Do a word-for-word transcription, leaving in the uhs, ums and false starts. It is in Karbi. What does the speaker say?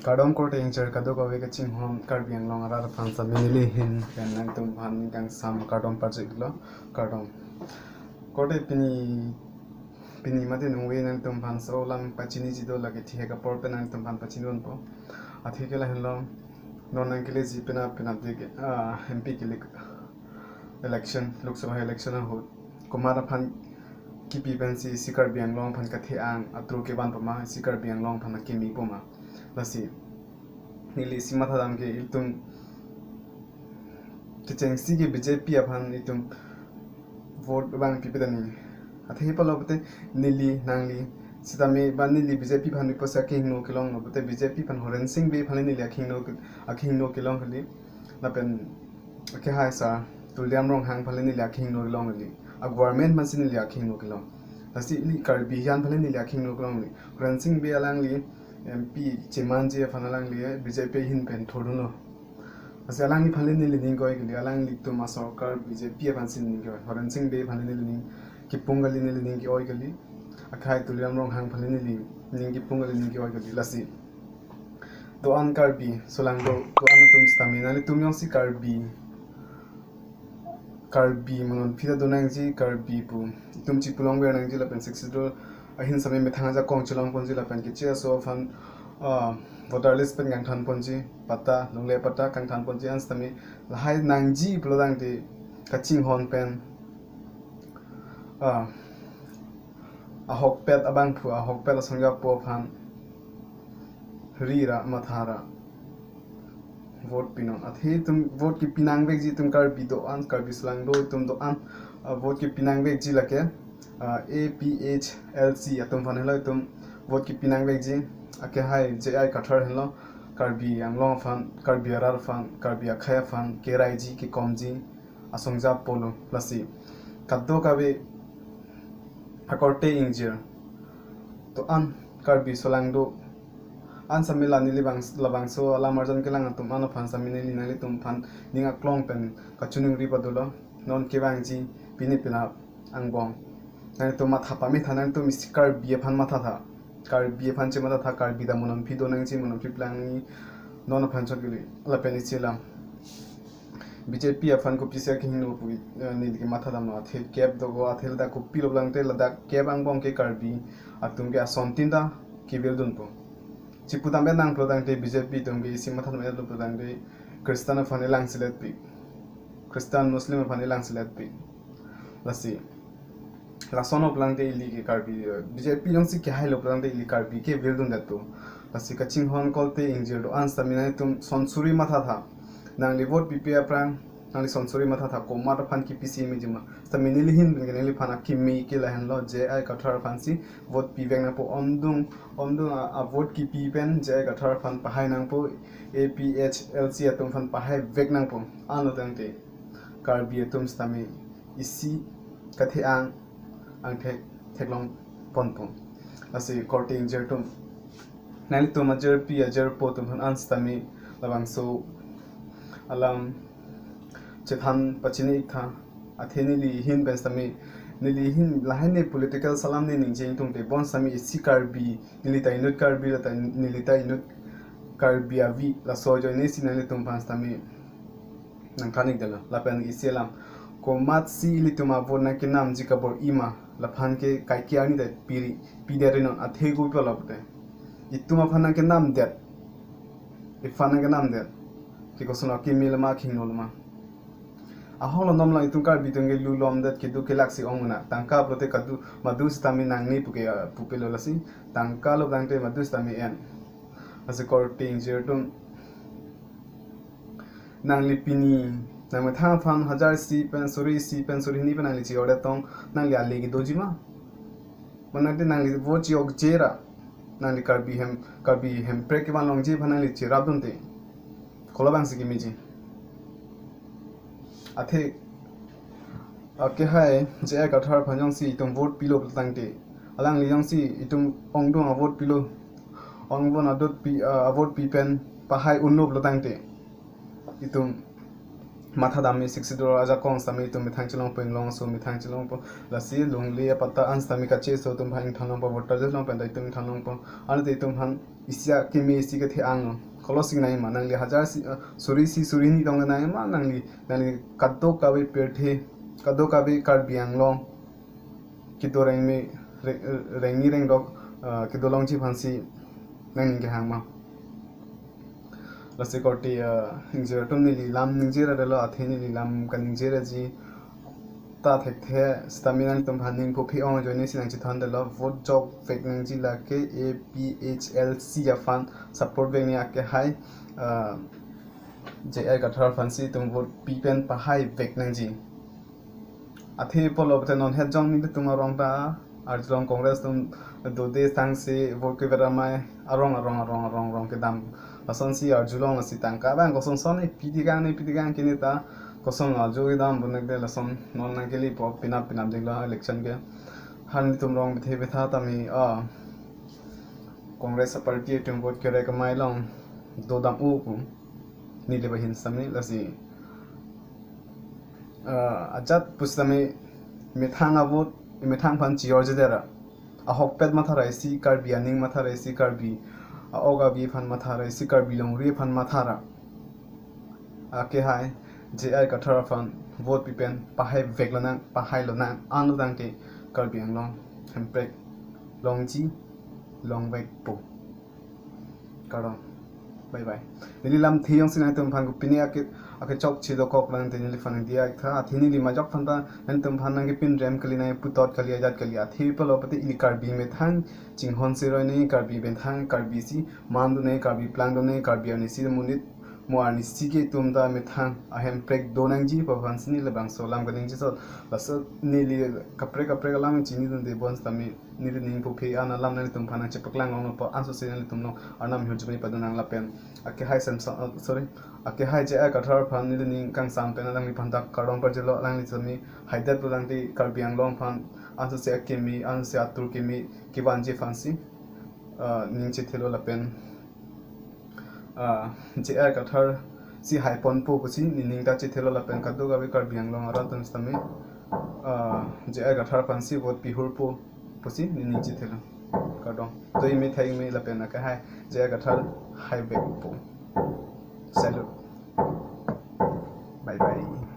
Kardom korte ingjir kadokave kachinghon Karbi Anglong arat aphan sitame neli ahin pen nangtum aphan ning kangsam kardom pajirlo, kardom. Korte pini, pini mate nungve nangtum aphan so alam pachiniji do, lake thihek apor pen nangtum aphan pachinidunpo. Athe ke lahenlo, non nangkeleji penap penapdik, ah, M P kele election, Lok Sabha election ahut komat aphan kipi pensi isi Karbi Anglong aphan kathe-ang atro kevan poma, isi Karbi Anglong aphan akimi poma. Lasi neli isi mathadam ke ilitum kechengsi ke B J P aphan itum vote abang pipe tani. Athe palo pute neli nangli sitame ba neli B J P aphan pipo si akehingno kelonglo pute, B J P aphan Horen Sing Bey aphan neli akehingno, akehingno kelong kali. Lapen akehai sir Tuliram Ronghang aphan neli akehingno kelong kali. A government aphansi neli akehingno kelong. Lasi ili Karbi hiyan aphan neli akehingno kelong kali. Horen Sing Bey alangli M P chemanji aphan alangli B J P ahin pen thurdunlo. Lasi alangliphan neli ning ke-oi kali, alanglitum asorkar B J P aphansi ning ke-oi. Horen Sing Bey aphan neli ning kipung kali, neli ning ke-oi kali. Akehai Tuliram Ronghang aphan neli ning kipung kali, ning ke-oi kali. Lasi do-an Karbi solangdo, do-an atum sitame, nanglitum jongsi Karbi, Karbi mo non aphi ta do nangji, Karbi pu itum chipulongver nangji lapen Sixth Schedule ahin sitame methang ajakong chelongponji lapen keche aso aphan, ah, voter list pen kangthanponji, patta, longle patta kangthanponji an sitame lahai nangji pulo tangte kachinghon pen, ah, ahokpet abangphu, ahokpet asongja apo aphan ri ra matha ra vote pinon. Athe itum vote kipi nangvekji itum Karbi do-an, Karbi solangdo itum do-an, ah, vote kipi nangvekji lake, ah, A P H L C atum aphan henlo itum vote kipi nangvekji. Akehai J I Kathar henlo Karbi Anglong aphan, Karbi arat aphan, Karbi akhei aphan keraiji, kekomji asongja apolo. Lasi kadokave akorte ingjir, do-an Karbi solangdo an sitame la neli bang, labangso alam arjan kelang atum an aphan sitame neli nanglitum aphan ning aklong pen kachiningri padolo. Non kevangji pini penap angbong, nangtum matha pametha, nangtum isi Karbi aphan mathatha. Karbi aphan chemathatha, Karbi ta mo non aphi do nangji, mo non aphi plangji, non aphan chot kali. Lapen isi alam, B J P aphan kopisi akehingno pu, eh, neli ke mathadamlo, athe kep dogo, athe ladak kopilo pulo tangte ladak kep angbong ke Karbi atum ke asontin ta kevildunpo. Chipu tame nang pulo tangte B J P atum ke isi matha nang pulo tangte Christian aphan elangseletpik. Christian Muslim aphan elangseletpik. Lasi lason pulo tangte ili ke Karbi, eh, B J P jongsi kehailo pulo tangte ili Karbi kevildundetpo. Lasi kachinghon korte ingjir do-an sitame nangtum sonsuri mathatha. Nangli vote pipe aphrang nangli sonsuri mathatha, komat aphan kipisi mejima. Sitame neli ahin pen ke neliphan akimi ke lahenlo, J I Kathar aphansi vote pivek nangpo, omdung, omdung a, a vote kipi pen J I Kathar aphan pahai nangpo, A P H L C atum aphan pahaivek nangpo. Anlo tangte Karbi atum sitame isi kathe-ang angthek theklongponpo. Lasi korte ingjir atum, nanglitum ajirpi ajirpo atum aphan an sitame labangso alam chethan pachini-iktha. Athe neli ahin pen sitame, neli ahin lahai ne political salam ne ningje ingtungte, bonsitame isi Karbi, neli ta inut Karbi, la ta neli ta inut Karbi avi, laso ajoinesi nanglitum aphan sitame nangthan-ikdetlo. Lapen isi alam, komatsi ilitum avote nangkenamji kabor-i ma, laphan ke kaike arni ta piri, pidetri non, athe kopi pulo pute itum aphan nangkenamdet, iphan nangkenamdet ke koson akimi lama, akehingno lama? Ahong lo, non lo itum Karbi atum ke lulomdet, keduk kelaksi ong-un-e. Tangka pulote kadu madu sitame nangne puke, ah, pupilo. Lasi tangka lo tangte madu sitame en. Lasi korte ingjir atum, nangli pini, nang methang aphan hajar isi pen, suri isi pen, suri hini pen nangli chi-ordet tong, nangli ale kedoji ma? Manang te nangli vote chi-okje ra, nangli Karbi hem, Karbi Hemprek kevan longji aphan nangli cherapdunte, kolo abangsi kemeji? Athe akehai J I Kathar aphan jongsi itum vote pilo pulo tangte, alangli jongsi itum ongdung avote pilo, ongvon adut pi, ah, avote pi pen pahai unlo pulo tangte, itum matha dam me siksi dor ajakong sitame itum methang chelongpo, inglong aso methang chelongpo. Lasi longle apatta an sitame kacheso atum aphan ingthan longpo, voter list along pen ta itum ingthan longpo. Anke itum aphan isi akeme isi kethe angno. Kolo si nangji ma nangli hajar isi, eh, suri isi suri hini tong nangji ma nangli, nangli kadokave pirthe, kadokave Karbi Anglong kedo rengme, re-, rengni rengdok, eh, kedo longji aphansi nangning kehang ma. Lasi korte, eh, ingjir atum neli lam ningjir adelo, athe neli lam kaningjirji ta thekthe sitame nangtum aphan ning phuphe ong ajoine si nangchethan detlo, vote jokvek nangji lake A P H L C aphan support vek nangji, akehai, eh, J I Kathar aphansi itum vote pi pen pahaivek nangji. Athe pulote non het jong nelitum arong ta arjulong, Congress atum dode tangsi vote kever amei arong arong arong arong arong kedam. Lasonsi arjulong, lasi tangka abang kosonson ne pi tikang ne pi tikang kini ta koson arju kedam bonek de, lason non nangkelepo, penap penap dinglo election ke. Nelitum rong bethe betha tame, ah, Congress party atum vote kerek amei along dodam-o pu neli bahin sitame, lasi, ah, ajat pusitame methang avote, methang aphan chior jedera. Ahokpet mathara isi Karbi aning, mathara isi Karbi a-ok avi aphan, mathara isi Karbi longri aphan mathara, akehai J I Kathar aphan vote pi pen pahaivek lonang, pahai lonang, anlo tangte Karbi Anglong hemprek longji, longvekpo. Kardom. Bye bye. Neli lamthe jongsi nangtum aphan kopine ake, akechokche dokok lang te neliphan nangdiya ik tha. Athe neli majok aphan ta nangtum aphan nangkepin rem kali, nangputot kali, ajat kali. Athe pulote ili Karbi methang chinghon seroi nangji, Karbi methang, Karbi si man dun nangji, Karbi plang dun nangji, Karbi arnisi monit mo arnisi ke itum ta methang ahemprek do nangji pu aphansi neli labangso alam kaningjeso. Laso neli kaprek kaprek alam chinidunde bonsitame neli ning phuphe an alam nanglitum aphan nangchepaklang longpo, ansose nanglitum along arnam hirjume padun nang lapen akehai Samson, uh, sorry, akehai J I Kathar aphan neli ning kangsam pen alangliphan ta kardom parjelo, alangli sitame haidetlo tangte Karbi Anglong aphan ansose akeme, ansose atur keme kevanji aphansi, uh, ning chethelo lapen, ah, J I Kathar si haiponpo pusi nening ta chethelo lapen kadokave Karbi Anglong arat atum sitame, ah, J I Kathar aphansi vote pihurpo pusi nening chethelo. Kardom. Doi me thai me lapen akehai J I Kathar haivekpo. Salute. Bye bye.